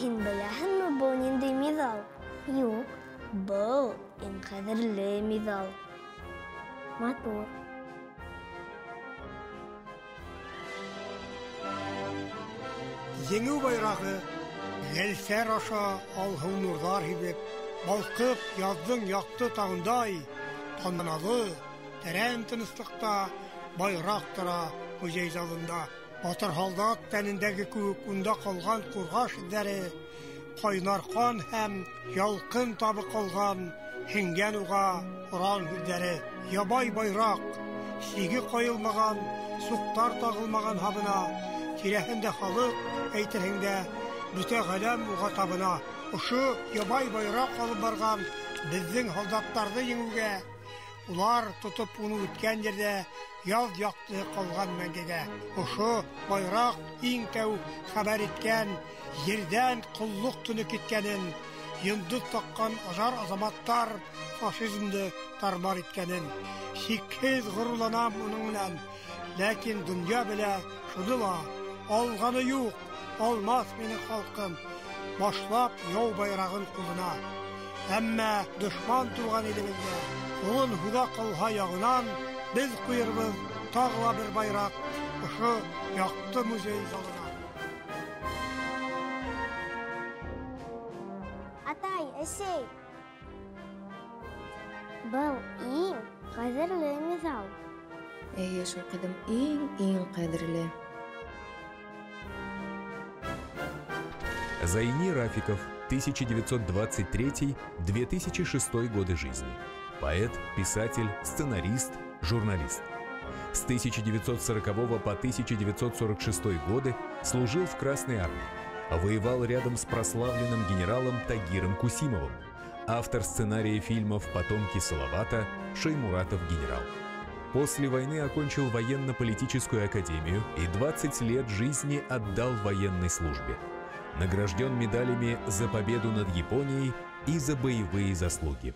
һин беләһеңме был ниндәй миҙал? Юҡ. Был иң ҡәҙерле миҙал. Матур. Еңеү байрағы елсәр аша алһыу нурҙар һибеп, балҡып яҙҙың яҡты таңындай, тантаналы, тәрән тыныслыҡта байраҡ тора музей залында. Батыр һалдат тәнендәге кеүек унда ҡалған ҡурғаш эҙҙәре, ҡайнар ҡан һәм ялҡын табы ҡалған, һеңгән уға оран һүҙҙәре. Ябай байраҡ, сиге ҡайылмаған, суҡтар тағылмаған һабына, тирәһендә халыҡ, әйтерһең дә, бөтә ғаләм уға табына. Ошо ябай байраҡ алып барған беҙҙең һалдаттарҙы еңеүгә, улар тотоп уны үткән ерҙә яҙ яҡтыһы ҡалған мәңгегә. Ошо байраҡ иң тәү хәбәр иткән ерҙән ҡоллоҡ төнө киткәнен, йондоҙ таҡҡан ажар азаматтар фашизмды тармар иткәнен. Сикһеҙ ғорурланам уның менән, ләкин донъя белә шуны ла, алғаны юҡ, алмаҫ минең халҡым, башлап яу байрағын ҡулына. Әммә дошман тыуған илебеҙгә, ҡулын һуҙа ҡалһа яғынан, беҙ ҡуйырбыҙ тағы ла бер байраҡ ошо яҡты музей залына. Атай, әсәй! Был иң ҡәҙерле миҙал. Эйе шул, ҡыҙым, иң-иң ҡәҙерле. Зайни Рафиков, 1923-2006 годы жизни. Поэт, писатель, сценарист, журналист. С 1940 по 1946 годы служил в Красной армии. Воевал рядом с прославленным генералом Тагиром Кусимовым. Автор сценария фильмов «Потомки Салавата», «Шаймуратов генерал». После войны окончил военно-политическую академию и 20 лет жизни отдал военной службе. Награжден медалями за победу над Японией и за боевые заслуги.